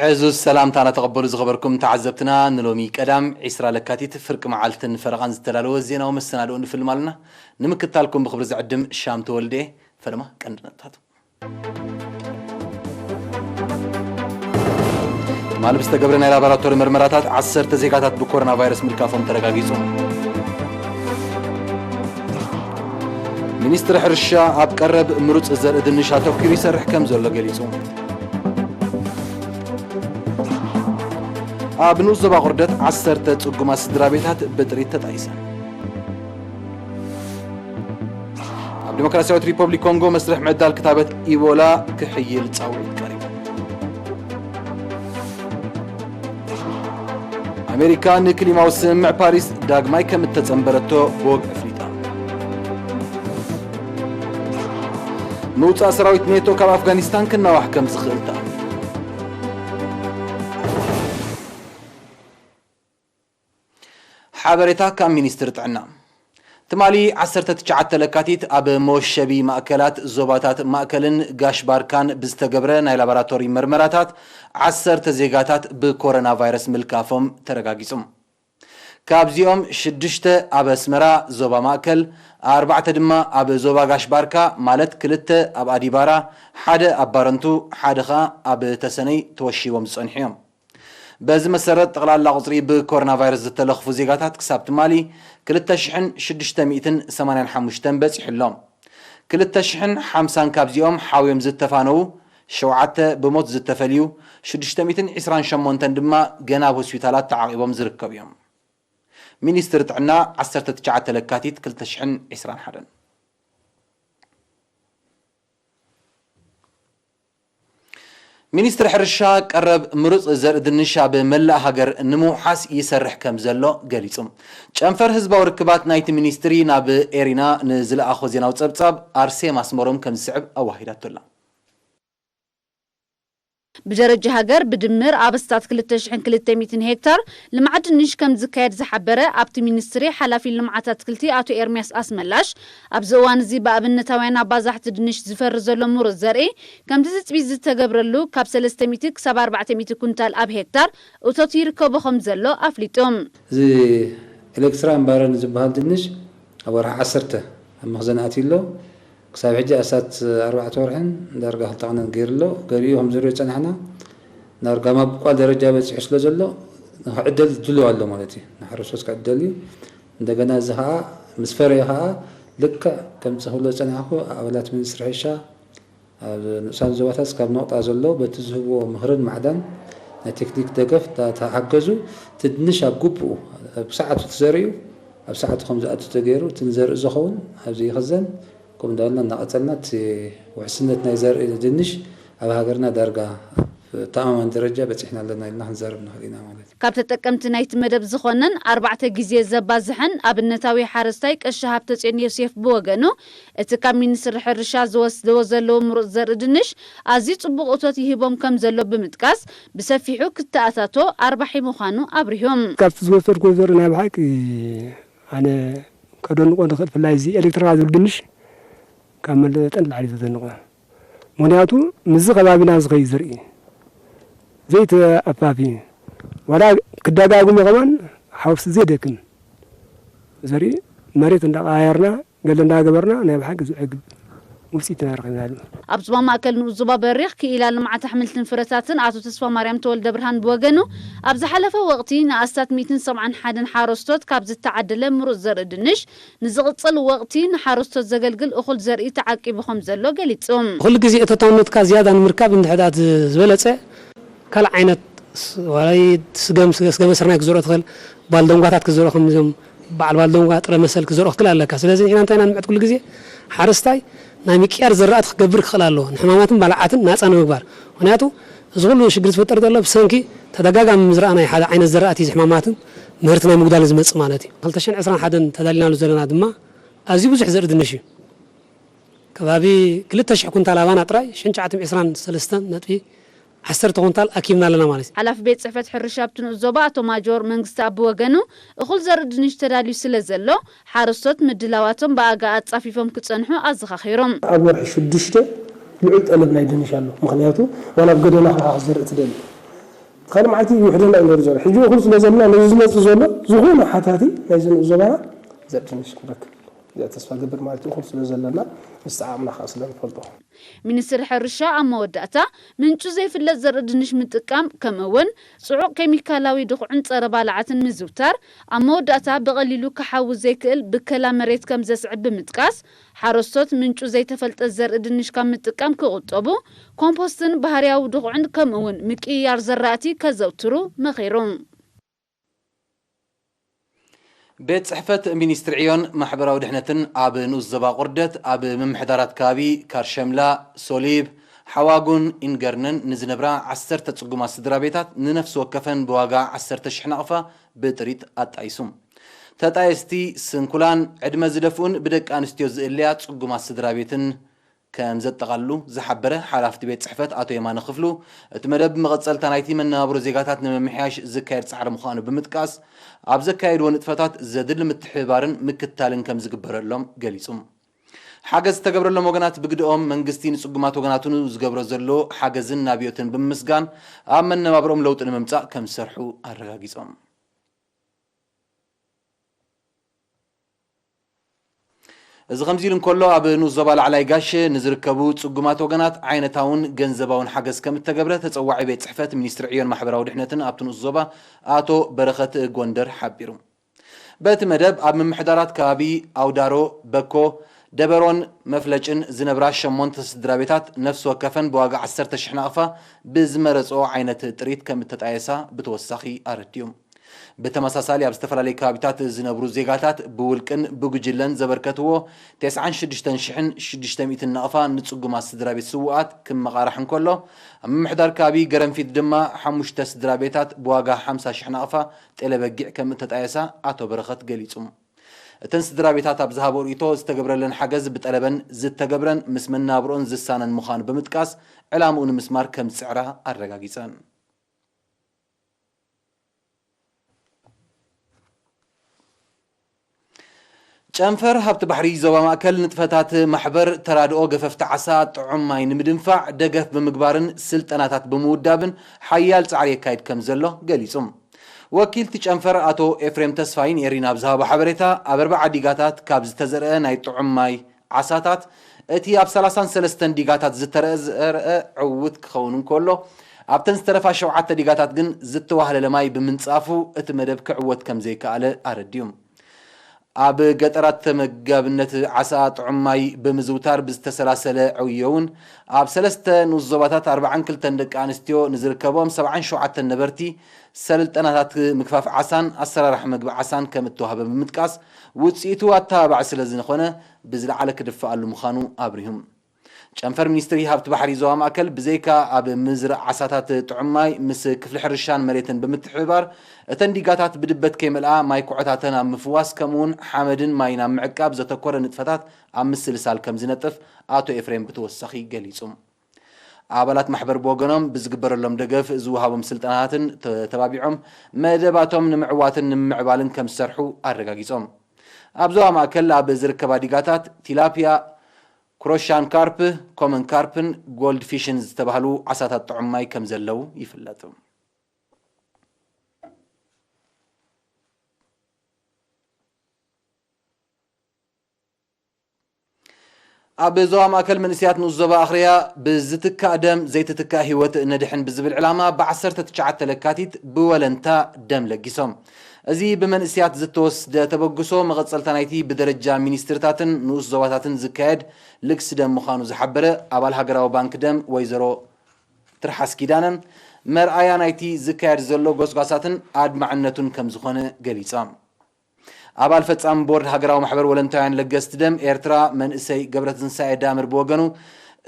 ዕዙዝ ሰላምታና ተቐበሉ ዝኸበርኩም ተዓዘብትና፣ ንሎሚ ቀዳም ዕስራ ለካቲት ፍርቂ መዓልትን ፈረቓን ዝተዳለወ ዜናዊ መሰናድኦ ንፍልም ኣለና። ንምክትታልኩም ብኽብሪ ዝዕድም ሻም ተወልደ። ፈለማ ቀንዲ ነጥብታቱ። ትማሊ ብዝተገብረ ናይ ላቦራቶሪ መርመራታት ዓሰርተ ዜጋታት ብኮሮና ቫይረስ ምልካፎም ተረጋጊጹ። ሚኒስትሪ ሕርሻ ኣብ ቀረብ ምሩጽ ዘርኢ ድንሽ ኣተኲሩ ይሰርሕ ከም ዘሎ ገሊጹ። ኣብ ንኡስ ዞባ ቁርደት ዓሰርተ ጽጉማት ስድራ ቤታት ብጥሪት ተጣይሰን። ኣብ ዲሞክራሲያዊት ሪፐብሊክ ኮንጎ መስርሕ ምዕዳል ክታበት ኢቦላ ክሕይል ጻውዒት ቀሪቡ። ኣሜሪካ ንክሊማዊ ስምምዕ ፓሪስ ዳግማይ ከም እተጸንበረቶ ብወግዒ ኣፍሊጣ። ምውጻእ ሰራዊት ኔቶ ካብ ኣፍጋኒስታን ክናዋሕ ከም ዝኽእል ተኣሚኑ። ሓበሬታ ካብ ሚኒስትሪ ጥዕና። ትማሊ ዓሰርተ ትሽዓተ ለካቲት ኣብ መወሸቢ ማእከላት ዞባታት ማእከልን ጋሽ ባርካን ብዝተገብረ ናይ ላቦራቶሪ መርመራታት ዓሰርተ ዜጋታት ብኮሮና ቫይረስ ምልካፎም ተረጋጊጹ። ካብዚኦም ሽዱሽተ ኣብ ኣስመራ ዞባ ማእከል፣ ኣርባዕተ ድማ ኣብ ዞባ ጋሽ ባርካ፣ ማለት ክልተ ኣብ ኣዲባራ፣ ሓደ ኣብ ባረንቱ፣ ሓደ ኸኣ ኣብ ተሰነይ ተወሺቦም ዝጸንሑ እዮም። በዚ መሰረት፣ ጠቕላላ ቁጽሪ ብኮሮና ቫይረስ ዝተለኽፉ ዜጋታት ክሳብ ትማሊ ክልተ ሽሕን ሽዱሽተ ሚእትን ሰማንያን ሓሙሽተን በጺሑ ኣሎ። ክልተ ሽሕን ሓምሳን ካብዚኦም ሓውዮም ዝተፋነዉ፣ ሸውዓተ ብሞት ዝተፈልዩ፣ ሽዱሽተ ሚእትን ዕስራን ሸሞንተን ድማ ገና ኣብ ሆስፒታላት ተዓቒቦም ዝርከቡ እዮም። ሚኒስትሪ ጥዕና፣ ዓሰርተ ትሽዓተ ለካቲት ክልተ ሽሕን ዕስራን ሓደን። ሚኒስትሪ ሕርሻ ቀረብ ምሩጽ ዘርኢ ድንሽ ኣብ መላእ ሃገር ንምውሓስ ይሰርሕ ከም ዘሎ ገሊጹ። ጨንፈር ህዝባዊ ርክባት ናይቲ ሚኒስትሪ ናብ ኤሪና ንዝለኣኾ ዜናዊ ጸብጻብ ኣርሴማ ኣስመሮም ከም ዝስዕብ ኣዋሂዳቶ ኣላ። ብደረጃ ሃገር ብድምር ኣብ ኣስታት ክልተ ሽሕን ክልተ ሚእትን ሄክታር ልምዓት ድንሽ ከም ዝካየድ ዝሓበረ ኣብቲ ሚኒስትሪ ሓላፊ ልምዓት ኣትክልቲ ኣቶ ኤርሚያስ ኣስመላሽ፣ ኣብዚ እዋን እዚ ብኣብነታውያን ኣባዛሕቲ ድንሽ ዝፈሪ ዘሎ ምሩጽ ዘርኢ፣ ከምቲ ትጽቢት ዝተገብረሉ ካብ ሰለስተ ሚእቲ ክሳብ ኣርባዕተ ሚእቲ ኩንታል ኣብ ሄክታር እቶት ይርከቦ ከም ዘሎ ኣፍሊጡ። እዚ ኤሌክትራን ባረን ዝበሃል ድንሽ ኣብ ወርሒ ዓሰርተ ኣብ መኽዘን ኣትዩ ኣሎ። ክሳብ ሕጂ ኣስታት ኣርባዕተ ወርሕን ዳርጋ ክልተ ቀንን ገይሩ ኣሎ። ገሊኡ ከም ዝሪኦ ዝጸናሕና ዳርጋ ማብቋል ደረጃ በጺሑ ስለ ዘሎ ንኽዕደል ድሉው ኣሎ ማለት እዩ። ንሓረስቶት ክዕደል እዩ። እንደገና እዚ ኸኣ ምስ ፈረየ ኸኣ ልክዕ ከምቲ ክብሎ ዝጸናሕኩ ኣባላት ሚኒስትሪ ሕርሻ ኣብ ንኡሳን ዞባታት ካብ ነቑጣ ዘሎ በቲ ዝህብዎ ምኽርን ማዕዳን ናይ ቴክኒክ ደገፍ እንዳተሓገዙ እቲ ድንሽ ኣብ ግቡኡ ኣብ ሰዓቱ ተዘሪኡ ኣብ ሰዓቱ ከም ዝኣቱ ተገይሩ እቲ ንዘርኢ ዝኸውን ኣብዚ ይኽዘን። ከምኡ እንዳበልና እናቐጸልና እቲ ውሕስነት ናይ ዘርኢ ድንሽ ኣብ ሃገርና ዳርጋ ኣብ ተኣማማኒ ደረጃ በጺሕና ኣለና ኢልና ክንዛረብ ንኽእል ኢና ማለት እዩ። ካብ ተጠቀምቲ ናይቲ መደብ ዝኾነን ኣርባዕተ ግዜ ዘባዝሐን ኣብነታዊ ሓረስታይ ቀሺ ሃብተጽዮን ዮሴፍ ብወገኑ፣ እቲ ካብ ሚኒስትሪ ሕርሻ ዝወስድዎ ዘለዉ ምሩጽ ዘርኢ ድንሽ ኣዝዩ ጽቡቕ እቶት ይህቦም ከም ዘሎ ብምጥቃስ፣ ብሰፊሑ ክተኣታቶ ኣርባሒ ምዃኑ ኣብሪሁ። ካብቲ ዝወሰድኩዎ ዘርኢ ናይ ብሓቂ ኣነ ከደንቆ ዝኽእል፣ ብፍላይ እዚ ኤሌክትሪካ ዝብል ድንሽ ካብ መጠን ንላዕሊ እዩ ዘደንቆ። ምኽንያቱ ምስዚ ከባቢና ዝኸይድ ዘርኢ ዘይተኣፋፊ፣ ዋላ ክደጋግሞ ከማን ሓውሲ ዘየደክም ዘርኢ፣ መሬት እንዳቀያየርና ገለ እንዳገበርና ናይ ብሓቂ ዘዕግብ ውፅኢት ኢና ረኺብናሉ። ኣብ ዞባ ማእከል ንኡስ ዞባ በሪኽ ክኢላ ልምዓት ኣሕምልትን ፍረታትን ኣቶ ተስፋማርያም ተወልደብርሃን ብወገኑ፣ ኣብ ዝሓለፈ ወቕቲ ንኣስታት ሚእትን ሰብዓን ሓደን ሓረስቶት ካብ ዝተዓደለ ምሩጽ ዘርኢ ድንሽ፣ ንዝቕጽል ወቕቲ ንሓረስቶት ዘገልግል እኹል ዘርኢ ተዓቂቡ ከም ዘሎ ገሊጹ። ኩሉ ግዜ እቶታውነትካ ዝያዳ ንምርካብ እንድሕር ደኣ ዝበለጸ ካልእ ዓይነት ስ-፣ ዋላ ስገም፣ ስገ-፣ ስገመ ስርናይ ክትዘርኦ ትኽእል፣ ባልደንጓታት ክትዘርኦ፣ ከም እዞም በዓል ባልደንጓ ጥረ መሰል ክትዘርኦ ክትክእል ኣለካ። ስለዚ ንሕና እንታይ ኢና ንምዕድ ኩሉ ግዜ? ሓረስታይ ናይ ምቅያር ዘራእቲ ክገብር ክኽእል ኣለዎ፣ ንሕማማትን ባልዓትን ናጻ ንምግባር። ምኽንያቱ እዚ ኩሉ ሽግር ዝፍጠር ዘሎ ብሰንኪ ተደጋጋሚ ምዝራእ ናይ ሓደ ዓይነት ዘራእቲ እዚ ሕማማትን ምህርቲ ናይ ምጉዳልን ዝመጽእ ማለት እዩ። ክልተ ሽሕን ዕስራን ሓደን ተዳሊናሉ ዘለና ድማ ኣዝዩ ብዙሕ ዘርኢ ድንሽ እዩ። ከባቢ ክልተ ሽሕ ኩንታል ኣባና ጥራይ ሽሕን ትሽዓተ ሚእትን ዕስራን ሰለስተን ነጥቢ ዓሰርተ ኩንታል ኣኪብና ኣለና ማለት እዩ። ሓላፊ ቤት ጽሕፈት ሕርሻ ኣብቲ ንኡስ ዞባ ኣቶ ማጆር መንግስተኣብ ብወገኑ፣ እኹል ዘርኢ ድንሽ ተዳልዩ ስለ ዘሎ፣ ሓረስቶት ምድላዋቶም ብኣጋ ኣጻፊፎም ክጸንሑ ኣዘኻኺሮም። ኣብ ወርሒ ሽዱሽተ ልዑል ጠለብ ናይ ድንሽ ኣሎ። ምኽንያቱ ዋላ ኣብ ገደና ኸዓ ክትዘርእ ትደሊ። ካልእ መዓልቲ ይውሕደና እዩ ነይሩ ዘሎ። ሕጂ እኹል ስለ ዘለና ነዚ ዝመጽእ ዘሎ ዝኾነ ሓታቲ ናይዚ ንኡስ ዞባና ዘርኢ ድንሽ ክንረክብ እዚኣ ተስፋ ገብር ማለት እዩ። እኹል ስለ ዘለና ምስቲ ዓቕምና ከዓ ስለ ንፈልጦ። ሚኒስትሪ ሕርሻ ኣብ መወዳእታ ምንጩ ዘይፍለጥ ዘርኢ ድንሽ ምጥቃም ከምኡ እውን ጽዑቕ ኬሚካላዊ ድኹዕን ጸረ ባልዓትን ምዝውታር ኣብ መወዳእታ ብቐሊሉ ክሓዊ ዘይክእል ብከላ መሬት ከም ዘስዕብ ብምጥቃስ ሓረስቶት ምንጩ ዘይተፈልጠ ዘርኢ ድንሽ ካብ ምጥቃም ክቑጠቡ ኮምፖስትን ባህርያዊ ድኹዕን ከምኡ እውን ምቅይያር ዘራእቲ ከዘውትሩ መኺሩ። ቤት ጽሕፈት ሚኒስትሪ ዕዮን ማሕበራዊ ድሕነትን ኣብ ንኡስ ዞባ ቁርደት ኣብ ምምሕዳራት ከባቢ ካርሸምላ፣ ሶሊብ፣ ሓዋጉን ኢንገርንን ንዝነብራ ዓሰርተ ጽጉማት ስድራ ቤታት ንነፍሲ ወከፈን ብዋጋ ዓሰርተ ሽሕ ናቕፋ ብጥሪት ኣጣይሱ። ተጣየስቲ ስንኩላን፣ ዕድመ ዝደፍኡን ብደቂ ኣንስትዮ ዝእለያ ጽጉማት ስድራ ቤትን ከም ዘጠቓልሉ ዝሓበረ ሓላፍቲ ቤት ጽሕፈት ኣቶ የማነ ክፍሉ፣ እቲ መደብ መቐጸልታ ናይቲ መነባብሮ ዜጋታት ንምምሕያሽ ዝካየድ ጻዕሪ ምዃኑ ብምጥቃስ፣ ኣብ ዘካየድዎ ንጥፈታት ዘድሊ ምትሕብባርን ምክትታልን ከም ዝግበረሎም ገሊጹ። ሓገዝ ዝተገብረሎም ወገናት ብግደኦም መንግስቲ ንጽጉማት ወገናቱ ዝገብሮ ዘሎ ሓገዝን ናብዮትን ብምምስጋን፣ ኣብ መነባብሮኦም ለውጢ ንምምጻእ ከም ዝሰርሑ ኣረጋጊጾም። እዚ ከምዚ ኢሉ እንከሎ፣ ኣብ ንኡስ ዞባ ላዕላይ ጋሽ ንዝርከቡ ጽጉማት ወገናት ዓይነታውን ገንዘባውን ሓገዝ ከም እተገብረ ተጸዋዒ ቤት ጽሕፈት ሚኒስትሪ ዕዮን ማሕበራዊ ድሕነትን ኣብቲ ንኡስ ዞባ ኣቶ በረኸት ጎንደር ሓቢሩ። በቲ መደብ ኣብ ምምሕዳራት ከባቢ ኣውዳሮ፣ በኮ፣ ደበሮን መፍለጭን ዝነብራ ሸሞንተ ስድራ ቤታት ነፍሲ ወከፈን ብዋጋ ዓሰርተ ሽሕ ናቕፋ ብዝመረጽኦ ዓይነት ጥሪት ከም እተጣየሳ ብተወሳኺ ኣረዲኡ። ብተመሳሳሊ ኣብ ዝተፈላለዩ ከባቢታት ዝነብሩ ዜጋታት ብውልቅን ብጉጅለን ዘበርከትዎ ተስዓን ሽዱሽተን ሽሕን ሽዱሽተ ሚእትን ናቕፋ ንጽጉማት ስድራ ቤት ስውኣት ክመቓራሕ እንከሎ፣ ኣብ ምምሕዳር ከባቢ ገረንፊት ድማ ሓሙሽተ ስድራ ቤታት ብዋጋ ሓምሳ ሽሕ ናቕፋ ጤለ በጊዕ ከም እተጣየሳ ኣቶ በረኸት ገሊጹ። እተን ስድራ ቤታት ኣብ ዝሃቦ ርእይቶ ዝተገብረለን ሓገዝ ብጠለበን ዝተገብረን ምስ መናብሮን ዝሳነን ምዃኑ ብምጥቃስ ዕላምኡ ንምስማር ከም ዝጽዕራ ኣረጋጊጸን። ጨንፈር ሃብቲ ባሕሪ ዞባ ማእከል ንጥፈታት ማሕበር ተራድኦ ገፈፍቲ ዓሳ ጥዑም ማይ ንምድንፋዕ ደገፍ ብምግባርን ስልጠናታት ብምውዳብን ሓያል ጻዕሪ የካይድ ከም ዘሎ ገሊጹ። ወኪልቲ ጨንፈር ኣቶ ኤፍሬም ተስፋይ ንኤሪና ኣብ ዝሃቦ ሓበሬታ፣ ኣብ ኣርብዓ ዲጋታት ካብ ዝተዘርአ ናይ ጥዑም ማይ ዓሳታት እቲ ኣብ ሰላሳን ሰለስተን ዲጋታት ዝተረአ ዘርአ ዕዉት ክኸውን እንከሎ፣ ኣብተን ዝተረፋ ሸውዓተ ዲጋታት ግን ዝተዋህለለ ማይ ብምንጻፉ እቲ መደብ ክዕወት ከም ዘይከኣለ ኣረዲኡ። ኣብ ገጠራት ተመጋብነት ዓሳ ጥዑም ማይ ብምዝውታር ብዝተሰላሰለ ዕዮ እውን ኣብ ሰለስተ ንኡስ ዞባታት ኣርብዓን ክልተን ደቂ ኣንስትዮ ንዝርከቦም ሰብዓን ሸውዓተን ነበርቲ ሰልጠናታት ምግፋፍ ዓሳን ኣሰራርሓ መግቢ ዓሳን ከም እተዋህበ ብምጥቃስ፣ ውፅኢቱ ኣተባባዒ ስለ ዝኾነ ብዝለዓለ ክድፈኣሉ ምዃኑ ኣብሪሁ። ጨንፈር ሚኒስትሪ ሃብቲ ባሕሪ ዞባ ማእከል ብዘይካ ኣብ ምዝራእ ዓሳታት ጥዑም ማይ ምስ ክፍሊ ሕርሻን መሬትን ብምትሕብባር እተን ዲጋታት ብድበት ከይመልኣ ማይ ኩዖታተን ኣብ ምፍዋስ ከምኡውን ሓመድን ማይን ኣብ ምዕቃብ ዘተኮረ ንጥፈታት ኣብ ምስልሳል ከም ዝነጥፍ ኣቶ ኤፍሬም ብተወሳኺ ገሊጹ። ኣባላት ማሕበር ብወገኖም ብዝግበረሎም ደገፍ ዝወሃቦም ስልጠናታትን ተተባቢዖም መደባቶም ንምዕዋትን ንምምዕባልን ከም ዝሰርሑ ኣረጋጊጾም። ኣብ ዞባ ማእከል ኣብ ዝርከባ ዲጋታት ቲላፒያ፣ ክሮሻን ካርፕ፣ ኮመን ካርፕን ጎልድ ፊሽን ዝተባህሉ ዓሳታት ጥዑም ማይ ከም ዘለዉ ይፍለጥ። ኣብ ዞባ ማእከል መንእሰያት ንኡስ ዞባ ኣኽርያ ብዝትካእ ደም ዘይትትካእ ህይወት ነድሕን ብዝብል ዕላማ ብዓሰርተ ትሽዓተ ለካቲት ብወለንታ ደም ለጊሶም። እዚ ብመንእሰያት ዝተወስደ ተበግሶ መቐጸልታ ናይቲ ብደረጃ ሚኒስትርታትን ንኡስ ዞባታትን ዝካየድ ልግሲ ደም ምዃኑ ዝሓበረ ኣባል ሃገራዊ ባንክ ደም ወይዘሮ ትርሓስ ኪዳነ፣ መርኣያ ናይቲ ዝካየድ ዘሎ ጎስጓሳትን ኣድማዕነቱን ከም ዝኾነ ገሊጻ። ኣባል ፈጻሚ ቦርድ ሃገራዊ ማሕበር ወለንታውያን ለገስቲ ደም ኤርትራ መንእሰይ ገብረትንሳኤ ዳምር ብወገኑ፣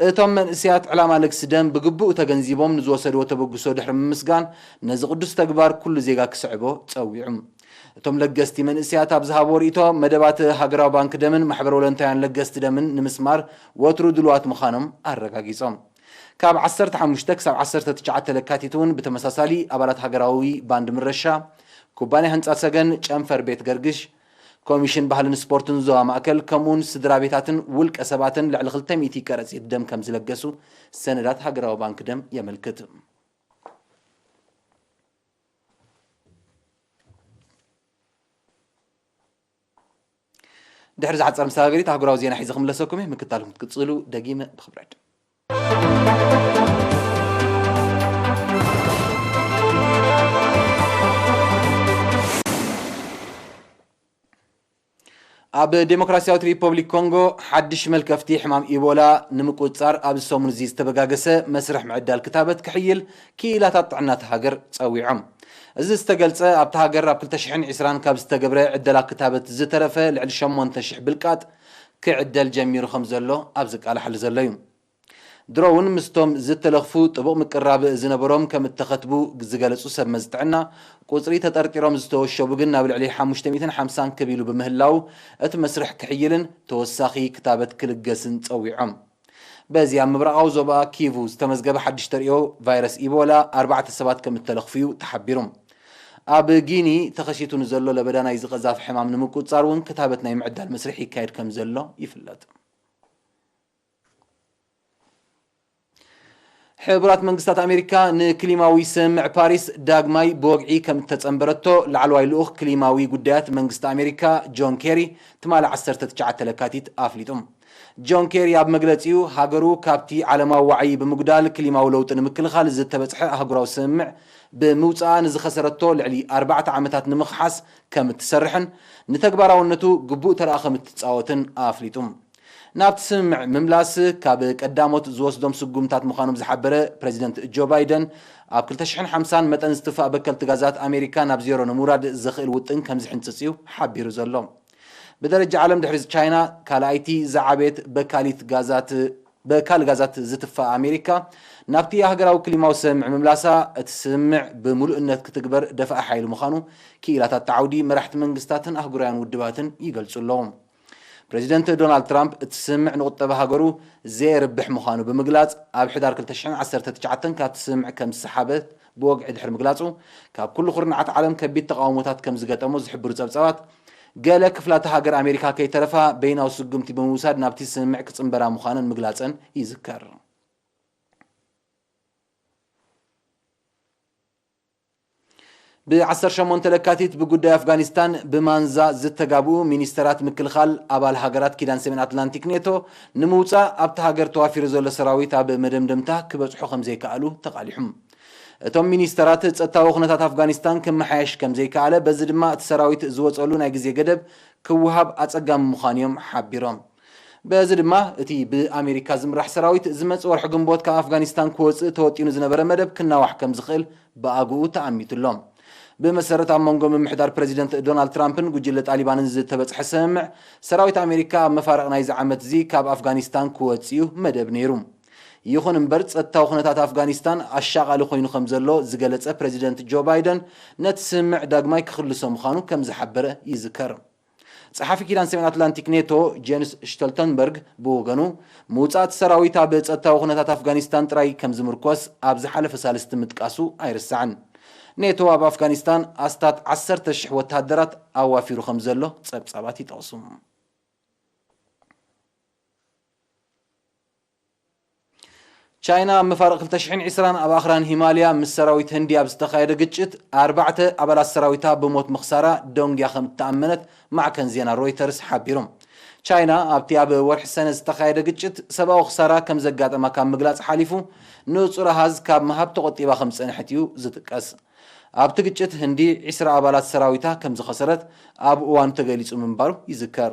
እቶም መንእሰያት ዕላማ ልግሲ ደም ብግቡእ ተገንዚቦም ንዝወሰድዎ ተበግሶ ድሕሪ ምምስጋን፣ ነዚ ቅዱስ ተግባር ኩሉ ዜጋ ክስዕቦ ጸዊዑ። እቶም ለገስቲ መንእሰያት ኣብ ዝሃብዎ ርእይቶ፣ መደባት ሃገራዊ ባንክ ደምን ማሕበር ወለንታውያን ለገስቲ ደምን ንምስማር ወትሩ ድሉዋት ምዃኖም ኣረጋጊጾም። ካብ ዓሰርተ ሓሙሽተ ክሳብ ዓሰርተ ትሽዓተ ለካቲት እውን ብተመሳሳሊ ኣባላት ሃገራዊ ባንድ ምረሻ፣ ኩባንያ ህንጻ ሰገን፣ ጨንፈር ቤት ገርግሽ፣ ኮሚሽን ባህልን ስፖርትን ዞባ ማእከል፣ ከምኡውን ስድራ ቤታትን ውልቀ ሰባትን ልዕሊ ክልተ ሚእቲ ከረጺት ደም ከም ዝለገሱ ሰነዳት ሃገራዊ ባንክ ደም የመልክት። ድሕሪ ዝሓጸር መሰጋገሪት ኣህጉራዊ ዜና ሒዘ ክምለሰኩም እየ። ምክታልኩም ክትቅጽሉ ደጊመ ብኽብረት። ኣብ ዴሞክራሲያዊት ሪፐብሊክ ኮንጎ ሓድሽ መልከፍቲ ሕማም ኢቦላ ንምቁጽጻር ኣብዚ ሰሙን እዚ ዝተበጋገሰ መስርሕ ምዕዳል ክታበት ክሕይል ክኢላታት ጥዕና እታ ሃገር ጸዊዖም። እዚ ዝተገልጸ ኣብታ ሃገር ኣብ ክልተ ሽሕን ዕስራን ካብ ዝተገብረ ዕደላ ክታበት ዝተረፈ ልዕሊ ሸሞንተ ሽሕ ብልቃጥ ክዕደል ጀሚሩ ከም ዘሎ ኣብዚ ቃላሓሉ ዘሎ እዩ። ድሮ እውን ምስቶም ዝተለኽፉ ጥቡቕ ምቅራብ ዝነበሮም ከም እተኸትቡ ዝገለጹ ሰብ መዚ ጥዕና፣ ቁጽሪ ተጠርጢሮም ዝተወሸቡ ግን ናብ ልዕሊ ሓሙሽተ ሚእትን ሓምሳን ክብ ኢሉ ብምህላው፣ እቲ መስርሕ ክሕይልን ተወሳኺ ክታበት ክልገስን ጸዊዖም። በዚ ኣብ ምብራቓዊ ዞባ ኪቩ ዝተመዝገበ ሓድሽ ተርእዮ ቫይረስ ኢቦላ ኣርባዕተ ሰባት ከም እተለኽፉ እዩ ተሓቢሩ። ኣብ ጊኒ ተኸሲቱ ንዘሎ ለበዳ ናይዚ ቀዛፊ ሕማም ንምቁጽጻር እውን ክታበት ናይ ምዕዳል መስርሕ ይካየድ ከም ዘሎ ይፍለጥ። ሕቡራት መንግስታት ኣሜሪካ ንክሊማዊ ስምምዕ ፓሪስ ዳግማይ ብወግዒ ከም እተጸንበረቶ ላዕለዋይ ልኡኽ ክሊማዊ ጉዳያት መንግስቲ ኣሜሪካ ጆን ኬሪ ትማሊ ዓሰርተ ትሽዓተ ለካቲት ኣፍሊጡ። ጆን ኬሪ ኣብ መግለጺኡ፣ ሃገሩ ካብቲ ዓለማዊ ዋዒ ብምጉዳል ክሊማዊ ለውጢ ንምክልኻል ዝተበጽሐ ኣህጉራዊ ስምምዕ ብምውጻኣ ንዝኸሰረቶ ልዕሊ ኣርባዕተ ዓመታት ንምኽሓስ ከም እትሰርሕን ንተግባራውነቱ ግቡእ ተራ ከም እትጻወትን ኣፍሊጡ። ናብቲ ስምምዕ ምምላስ ካብ ቀዳሞት ዝወስዶም ስጉምታት ምዃኖም ዝሓበረ ፕረዚደንት ጆ ባይደን፣ ኣብ ክልተ ሽሕን ሓምሳን መጠን ዝትፋእ በከልቲ ጋዛት ኣሜሪካ ናብ ዜሮ ንምውራድ ዘኽእል ውጥን ከም ዝሕንጽጽ እዩ ሓቢሩ ዘሎ። ብደረጃ ዓለም ድሕሪ ቻይና ካልኣይቲ ዝዓበየት በካሊት ጋዛት በካል ጋዛት ዝትፋእ ኣሜሪካ፣ ናብቲ ሃገራዊ ክሊማዊ ስምምዕ ምምላሳ፣ እቲ ስምምዕ ብምሉእነት ክትግበር ደፋኢ ሓይሊ ምዃኑ ክኢላታት ዓውዲ መራሕቲ መንግስታትን ኣህጉራውያን ውድባትን ይገልጹ ኣለዉ። ፕረዚደንት ዶናልድ ትራምፕ እቲ ስምምዕ ንቁጠባ ሃገሩ ዘየርብሕ ምዃኑ ብምግላጽ፣ ኣብ ሕዳር ክልተ ሽሕን ዓሰርተ ትሽዓተን ካብቲ ስምምዕ ከም ዝሰሓበ ብወግዒ ድሕሪ ምግላጹ፣ ካብ ኩሉ ኩርናዓት ዓለም ከቢድ ተቓውሞታት ከም ዝገጠሞ ዝሕብሩ ጸብጻባት፣ ገለ ክፍላተ ሃገር ኣሜሪካ ከይተረፋ በይናዊ ስጉምቲ ብምውሳድ ናብቲ ስምምዕ ክጽንበራ ምዃነን ምግላጸን ይዝከር። ብ ዓሰርተ ሸሞንተ ለካቲት ብጉዳይ ኣፍጋኒስታን ብማንዛ ዝተጋብኡ ሚኒስተራት ምክልኻል ኣባል ሃገራት ኪዳን ሰሜን ኣትላንቲክ ኔቶ ንምውጻእ ኣብቲ ሃገር ተዋፊሩ ዘሎ ሰራዊት ኣብ መደምደምታ ክበጽሑ ከም ዘይከኣሉ ተቓሊሖም። እቶም ሚኒስተራት ጸጥታዊ ኩነታት ኣፍጋኒስታን ክመሓየሽ ከም ዘይከኣለ፣ በዚ ድማ እቲ ሰራዊት ዝወጸሉ ናይ ግዜ ገደብ ክወሃብ ኣጸጋሚ ምዃኑ እዮም ሓቢሮም። በዚ ድማ እቲ ብኣሜሪካ ዝምራሕ ሰራዊት ዝመጽእ ወርሒ ግንቦት ካብ ኣፍጋኒስታን ክወጽእ ተወጢኑ ዝነበረ መደብ ክናዋሕ ከም ዝኽእል ብኣግኡ ተኣሚቱ ኣሎ። ብመሰረት ኣብ መንጎ ምምሕዳር ፕረዚደንት ዶናልድ ትራምፕን ጉጅለ ጣሊባንን ዝተበጽሐ ስምምዕ፣ ሰራዊት ኣሜሪካ ኣብ መፋርቕ ናይዚ ዓመት እዚ ካብ ኣፍጋኒስታን ክወጽእ እዩ መደብ ነይሩ። ይኹን እምበር፣ ጸጥታዊ ኩነታት ኣፍጋኒስታን ኣሻቓሊ ኮይኑ ከም ዘሎ ዝገለጸ ፕረዚደንት ጆ ባይደን፣ ነቲ ስምምዕ ዳግማይ ክኽልሶ ምዃኑ ከም ዝሓበረ ይዝከር። ጸሓፊ ኪዳን ሰሜን ኣትላንቲክ ኔቶ ጄንስ ሽተልተንበርግ ብወገኑ፣ ምውጻእ እቲ ሰራዊት ኣብ ጸጥታዊ ኩነታት ኣፍጋኒስታን ጥራይ ከም ዝምርኮስ ኣብ ዝሓለፈ ሳልስቲ ምጥቃሱ ኣይርሳዕን። ኔቶ ኣብ ኣፍጋኒስታን ኣስታት ዓሰርተ ሽሕ ወተሃደራት ኣዋፊሩ ከም ዘሎ ጸብጻባት ይጠቕሱ። ቻይና ኣብ መፋርቕ ክልተ ሽሕን ዕስራን ኣብ ኣኽራን ሂማልያ ምስ ሰራዊት ህንዲ ኣብ ዝተኻየደ ግጭት ኣርባዕተ ኣባላት ሰራዊታ ብሞት ምኽሳራ ደንጉያ ከም እተኣመነት ማዕከን ዜና ሮይተርስ ሓቢሩ። ቻይና ኣብቲ ኣብ ወርሒ ሰነ ዝተኻየደ ግጭት ሰብኣዊ ክሳራ ከም ዘጋጠማ ካብ ምግላጽ ሓሊፉ፣ ንጹር ኣሃዝ ካብ ምሃብ ተቖጢባ ከም ዝጸንሐት እዩ ዝጥቀስ። ኣብቲ ግጭት ህንዲ ዕስራ ኣባላት ሰራዊታ ከም ዝኸሰረት ኣብ እዋኑ ተገሊጹ ምንባሩ ይዝከር።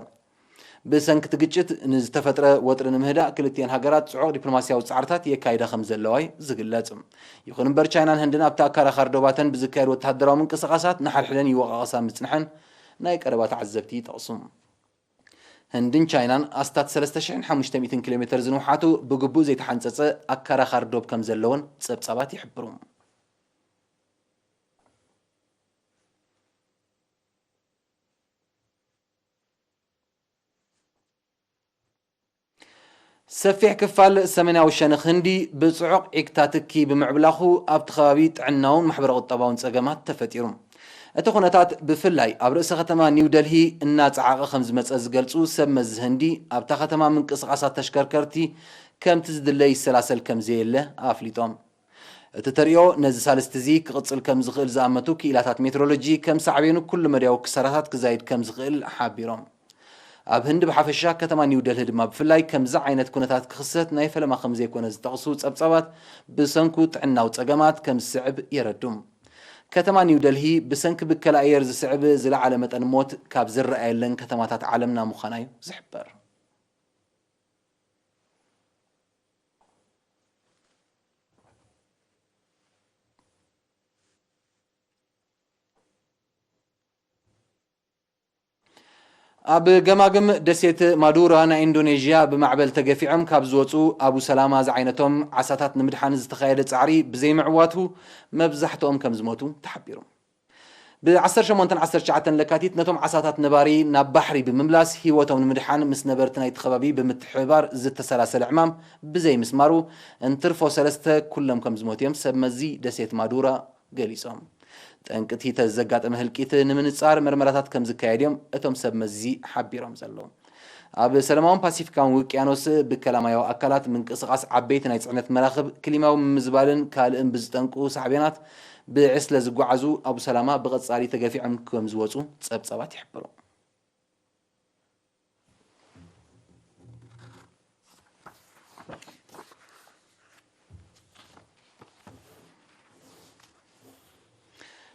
ብሰንኪ እቲ ግጭት ንዝተፈጥረ ወጥሪ ንምህዳእ ክልቲኤን ሃገራት ጽዑቕ ዲፕሎማስያዊ ጻዕርታት የካይዳ ከም ዘለዋ እዩ ዝግለጽ። ይኹን እምበር፣ ቻይናን ህንድን ኣብቲ ኣካራኻሪ ዶባተን ብዝካየድ ወተሃደራዊ ምንቅስቓሳት ንሓድሕደን ይወቓቐሳ ምጽንሐን ናይ ቀረባ ተዓዘብቲ ይጠቕሱ። ህንድን ቻይናን ኣስታት ሰለስተ ሽሕን ሓሙሽተ ሚእትን ኪሎ ሜተር ዝንውሓቱ ብግቡእ ዘይተሓንጸጸ ኣካራኻሪ ዶብ ከም ዘለወን ጸብጻባት ይሕብሩ። ሰፊሕ ክፋል ሰሜናዊ ሸነኽ ህንዲ ብጽዑቕ ዒግታ ትኪ ብምዕብላኹ፣ ኣብቲ ከባቢ ጥዕናውን ማሕበረ-ቁጠባውን ጸገማት ተፈጢሩ። እቲ ኩነታት ብፍላይ ኣብ ርእሰ ከተማ ኒው ደልሂ እናጸዓቐ ከም ዝመጸ ዝገልጹ ሰብ መዚ ህንዲ፣ ኣብታ ከተማ ምንቅስቓሳት ተሽከርከርቲ ከምቲ ዝድለ ይሰላሰል ከም ዘየለ ኣፍሊጦም። እቲ ተርእዮ ነዚ ሳልስቲ እዚ ክቕጽል ከም ዝኽእል ዝኣመቱ ክኢላታት ሜትሮሎጂ፣ ከም ሳዕቤኑ ኩሉ መዳያዊ ክሳራታት ክዛይድ ከም ዝኽእል ሓቢሮም። ኣብ ህንዲ ብሓፈሻ፣ ከተማ ኒው ደልሂ ድማ ብፍላይ ከምዚ ዓይነት ኩነታት ክኽሰት ናይ ፈለማ ከም ዘይኮነ ዝጠቕሱ ጸብጻባት፣ ብሰንኩ ጥዕናዊ ጸገማት ከም ዝስዕብ የረዱ። ከተማ ኒው ደልሂ ብሰንኪ ብከላ ኣየር ዝስዕብ ዝለዓለ መጠን ሞት ካብ ዝረኣየለን ከተማታት ዓለምና ምዃና እዩ ዝሕበር። ኣብ ገማግም ደሴት ማዱራ ናይ ኢንዶኔዥያ ብማዕበል ተገፊዖም ካብ ዝወፁ ኣቡ ሰላማ ዝዓይነቶም ዓሳታት ንምድሓን ዝተኻየደ ፃዕሪ ብዘይምዕዋቱ መብዛሕትኦም ከም ዝሞቱ ተሓቢሩ። ብ ዓሰርተ ሸሞንተን ዓሰርተ ትሽዓተን ለካቲት ነቶም ዓሳታት ነባሪ ናብ ባሕሪ ብምምላስ ህይወቶም ንምድሓን ምስ ነበርቲ ናይቲ ከባቢ ብምትሕብባር ዝተሰላሰለ ዕማም ብዘይምስማሩ እንትርፎ ሰለስተ ኩሎም ከም ዝሞቱ እዮም ሰብ መዚ ደሴት ማዱራ ገሊጾም። ጠንቂ እቲ ዘጋጠመ ህልቂት ንምንጻር መርመራታት ከም ዝካየድ እዮም እቶም ሰብ መዚ ሓቢሮም ዘለዉ። ኣብ ሰላማውን ፓሲፊካውን ውቅያኖስ ብከላማያዊ ኣካላት ምንቅስቓስ ዓበይቲ ናይ ጽዕነት መራኽብ፣ ክሊማዊ ምምዝባልን ካልእን ብዝጠንቁ ሳዕቤናት ብዕስለ ዝጓዓዙ ኣቡ ሰላማ ብቐጻሊ ተገፊዖም ከም ዝወጹ ጸብጻባት ይሕብሩ።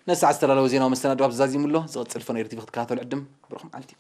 ነሰዓት ዝተዳለወ ዜናዊ መሰናድኦ ኣብዚ ዛዚሙ ኣሎ። ዝቕጽል ፈነው ኤሪ ቲቪ ክትከታተሉ ዕድም። ብሩኽ መዓልቲ።